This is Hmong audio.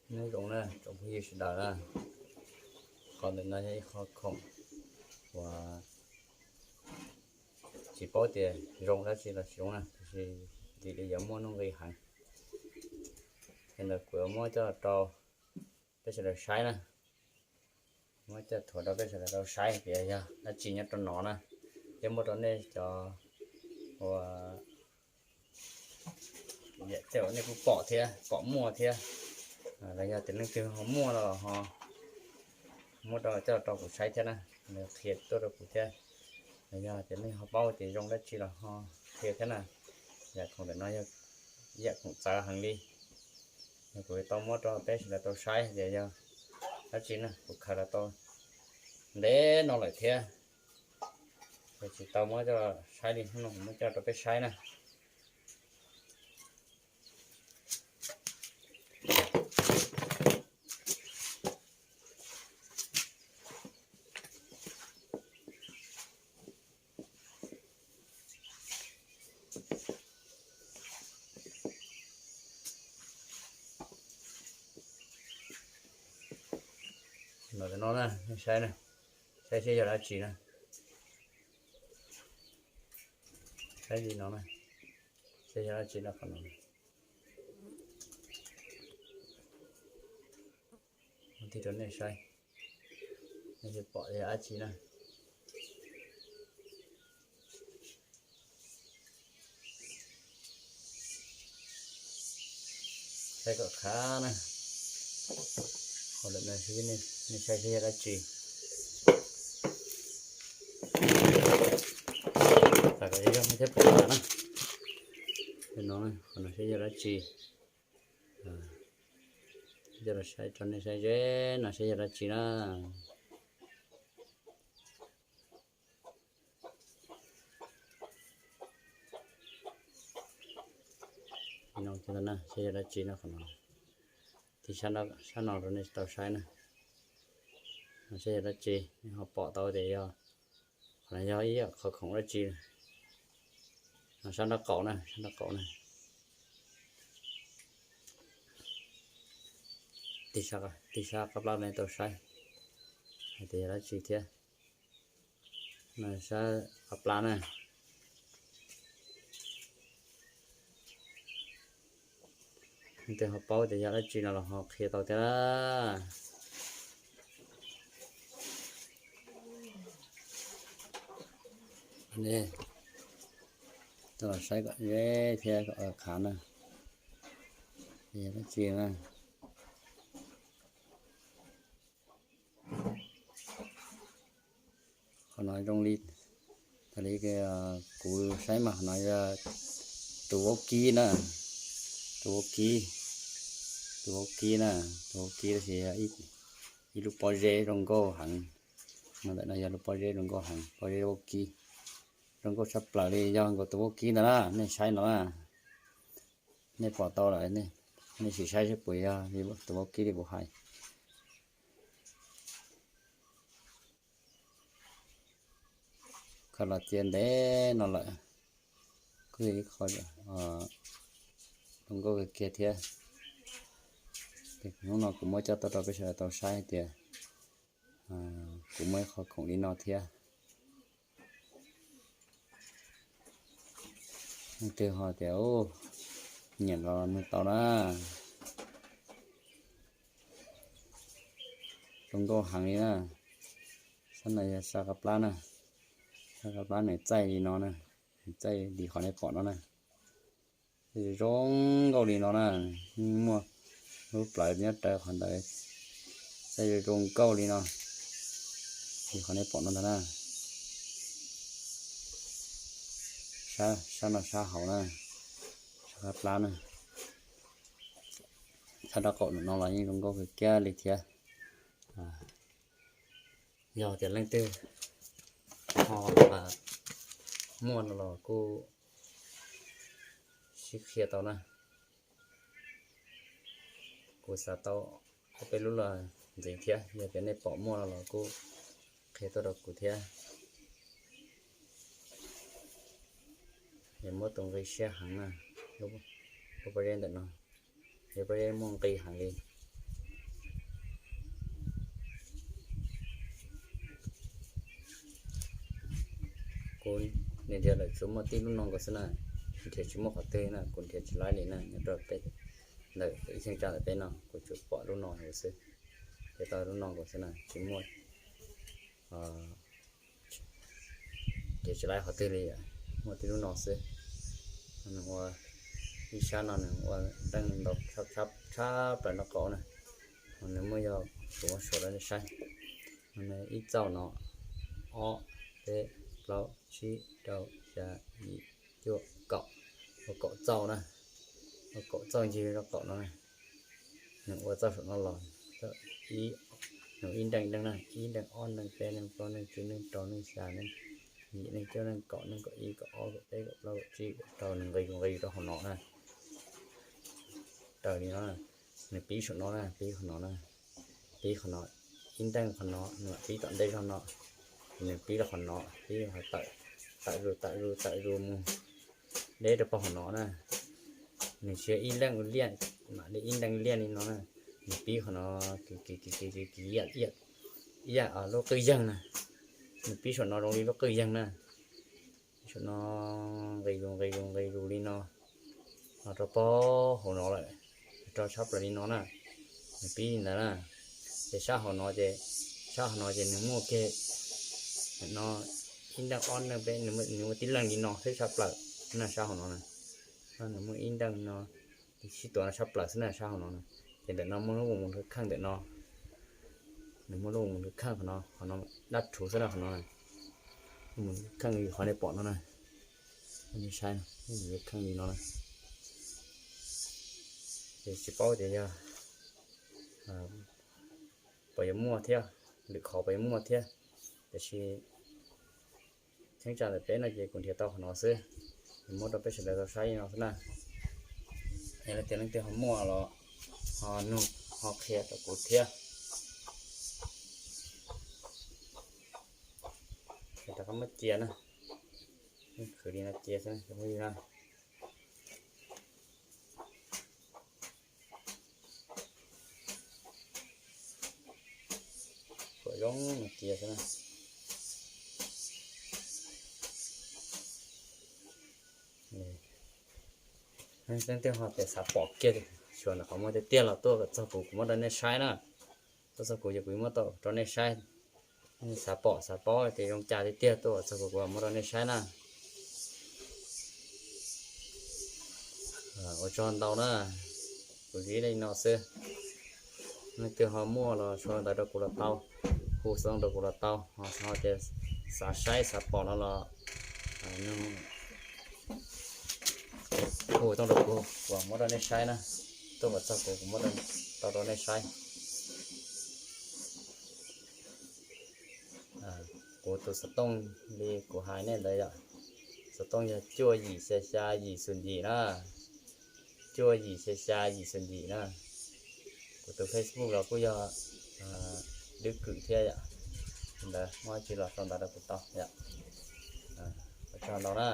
Nyob zoo na tsoom phooj ywg sawv daws na, qhov ntawm no yog ib qho khoom uas tsis paub tias zoo dab tsi los tsis zoo na, tiam sis vim li yuav muaj nuj nqis heev, yog ntawd kuv yuav muab coj rau peb sawv daws saib na. Muab coj thuav rau peb sawv daws tau saib tias yog dab tsi nyob rau no na, thiab muab rau nej cov uas tej uas nej kuj pom thiab pom muaj thiab, los yog tias leej twg ho muaj no los ho muab rau coj rau kuv saib thiab na, qhia tuaj rau kuv thiab. Los yog tias nej ho paub tias zoo dab tsi los ho qhia thiab na. Yam khoom ntawm no yog yam khoom txawv heev li, yog kuv tau muab rau peb sawv daws tau saib tias yog dab tsi na, kuv khaws los tau ntev no lawm thiab, es tsis tau muab coj saib li, hnub no kuv muab coj rau peb saib na. Los no na, nej saib na, saib seb yog dab tsi na. Saib li no na, seb yog dab tsi no, qhov no. Muab tig rau nej saib, nej thiaj pom yog dab tsi na. Saib kom khav na. Qhov ntawm no nej saib seb yog dab tsi. Tam kom yog thiab pom na. No, qhov no seb yog dab tsi. Coj los saib rau nej saib ze no seb yog dab tsi na. No, seb yog dab tsi no, qhov no, tig sab no rau nej tau saib na. No seb yog dab tsi, nej ho pom tau tias yog, qhov no yog ib yam qhov khoom dab tsi. No sab nraub qaum na, sab nraub qaum na. Tig sab qab plab nej tau saib hais tias yog dab tsi thiab. No sab qab plab na. Leej twg ho paub tias yog dab tsi no los ho qhia tau thiab. Tau los saib kom ze thiab kom khav na. Yog dab tsi na. Qhov no zoo li, tas li kuv saib mas qhov no yog tus vaub kib na, tus vaub kib, tus vaub kib na, tus vaub kib tab sis yog ib lub pob zeb zoo nkauj heev. No ntawm no yog lub pob zeb zoo nkauj heev, pob zeb vaub kib zoo nkauj tshaj plaws li, yog nkaus tus vaub kib ntawd na, nej saib no na. Nej pom tau lawm, nej sim saib seb puas yog tus vaub kib li kuv hais. Khaws los txia ntev no lawm, kuj yog ib qho zoo nkauj kawg kiag thiab. Hnub no kuv muab coj tuaj rau peb sawv daws tau saib hais tias kuv muaj ib qho khoom li no thiab. Leej twg ho tias nyiam los nug tau na. Zoo nkauj heev li na. Sab no yog sab qab plab na. Sab qab plab nws txaij li no na. Nws txaij li qhov nej pom no na. Zoo nkauj li no na. Yeej muaj lub plawv nyob rawv qhov ntawd. Txaij zoo nkauj li no. Li qhov nej pom no ntag na. Sab no sab hauv na, sab qab plab na. Sab nraub qaum no los yeej zoo nkauj kawg kiag li thiab. Yog tias leej twg ho muaj no los kuj sib qhia tau na. Kuv xav tau ob peb lub los ntxiv thiab, yog tias nej pom muaj no los kuj qhia tuaj rau kuv thiab. Nws muaj tus nqi siab heev na, lub pob zeb ntawm no, lub pob zeb muaj nqi heev li. Kuv nrhiav lawm tsuas muaj tib lub no nkaus xwb na, nrhiav tsis muaj qhov twg na, kuv nrhiav tsis laib li na, nyob rau peb ntawm ib cheeb tsam ntawm peb no kuv tsuas pom lub no nkaus xwb, nrhiav tau lub no nkaus xwb na, tsis muaj, nrhiav tsis laib qhov twg li, muaj tib lub no xwb. Nws ua, ib sab no nws ua nteej ntau tshab plaws nraub qaum na, nws muaj, yog kuv muab suav rau nej saib, ib txauj no, ob, peb, plaub, tsib, rau, xya, yim, cuaj, kaum, ua kaum txauj na, ua kaum txauj ncig rau qaum no na. Nws ua txauj saum no los, nws ib nteej nteej na, ib nteej ob nteej peb nteej plaub nteej tsib nteej rau nteej xya nteej yim nteej cuaj nteej kaum nteej kaum ib kaum ob kaum peb kaum plaub kaum tsib kaum rau, nws nqis nqis rau hauv no na. Raws li no, nws pib saum no na, pib qhov no na, pib qhov no, ib nteej qhov no, nws mam pib tom ntej zog no, nws pib rau qhov no, pib qhov tawm, tawm zus tawm zus tawm zus mus deb rau pem hauv no na. Nws tsis yog ib leej liaj, mam li ib nteej liaj li no na, nws pib qhov no, ib yam, ib yam lub qwj yeeg na, nws pib saum no zoo li lub qwj yeeg na. Saum no nqis zus nqis zus nqis zus li no, los rau pem hauv no lawm, rau tshab plaws li no na, nws pib li ntawd na. Ces sab hauv no ces, sab hauv no ces nws muaj kiag no, ib nteej ob nteej peb, nws muaj tib leej li no xwb tshab plaws na, sab hauv no na. Nws muaj ib nteej no, sib tuav no tshab plaws xwb na, sab hauv no na. Ces ntawm no muaj lub mus kheej ntawm no, nws muaj lub mus kheej qhov no, qhov no dab rhuv xwb na, qhov no mus kheej li qhov nej pom no na. Nej saib, mus kheej li no na. Ces tsis paub tias yog puas yuav muaj thiab, lwm qhov puas yuav muaj thiab, tiam sis cheeb tsam ntawm peb no ces kuv nrhiav tau qhov no xwb, kuv muab rau peb sawv daws tau saib li no xwb na. Es leej twg ho muaj los ho nug ho qhia rau kuv thiab. Rov qab muab cia na, khwv li no cia xwb na. Kuam zoo no cia xwb na. Leej twg ho tias xav pom kiag, xyuas ntawm qhov muag tiag tiag los tuaj kom txog kuv, kuv muab rau nej saib na. Tuaj txog kuv ces kuv muab tau rau nej saib. Xav pom xav paub tias zoo cas tiag tiag tuaj kom txog kuv, kuv muab rau nej saib na. Ua tsaug ntau na, kuv zib li no xwb. Leej twg ho muaj los sau ntawv rau kuv los tau, hu xov tooj rau kuv los tau, ho tias xav saib xav pom no los hu xov tooj rau kuv, kuv muab rau nej saib na. Tuaj kom txog kuv, kuv muab tau rau nej saib. Kuv tus xov tooj li kuv hais nej ntawd yom, xov tooj yog cuaj yim xya xya yim xoom yim na, cuaj yim xya xya yim xoom yim na. Kuv tus Facebook los kuj yog Dub Kwm thiab yom. Ntawd muaj dab tsi los sau ntawv rau kuv tau yom. Ua tsaug ntau na.